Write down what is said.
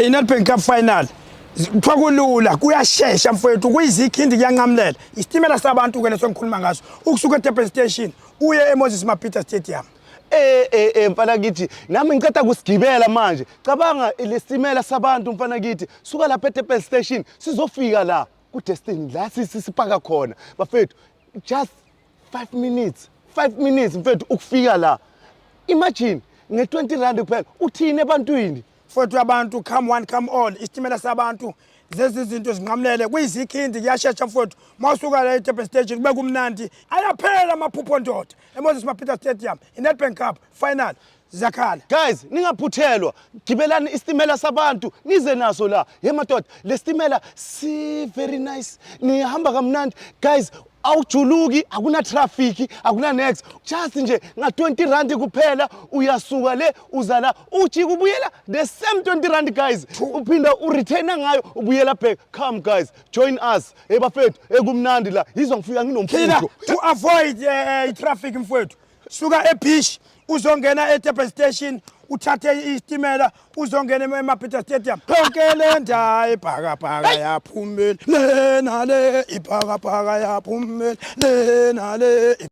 I-Nedbank Cup final kuthiwa kulula, kuyashesha mfowethu, kuyizikhindi, kuyanqamulela. Isitimela sabantu-ke leso ngikhuluma ngaso, ukusuka eDurban Station uye eMoses Mabhida Stadium. Mfana kithi, nami ngiceda kusigibela manje. Cabanga, lesitimela sabantu, mfana kithi, suka lapha eDurban Station sizofika la ku-Destiny la sisipaka khona, bafethu, just 5 minutes, 5 minutes, mfethu, ukufika la. Imagine, nge-20 rand kuphela. Uthini ebantwini? Mfowethu, abantu, come one, come all. Isitimela sabantu zezi zinto zinqamulele kuyizikhindi, kuyashesha mfowethu. Uma usuka la eDurban Station kube kumnandi, ayaphela amaphupho ndoda. EMoses Mabhida Stadium, i-Nedbank Cup final, ziyakhala. Guys, ningaphuthelwa, gibelani isitimela sabantu, nize naso la. Ye madoda, lesitimela si very nice, nihamba kamnandi guys, awujuluki, akuna traffic, akuna next, just nje nga 20 rand kuphela uyasuka le uza la, ujika ubuyela the same 20 rand guys, uphinda ureturna ngayo ubuyela back. Come guys, join us. Hey bafethu, ekumnandi la, yizwa ngifika Thina nginomfutho. To avoid i-traffic mfowethu, suka ebeach uzongena eDurban Station, uthathe isitimela uzongena eMabhida Stadium. Yonke le ndawo ibhakabhaka yaphumela le nale, ibhakabhaka yaphumela le nale.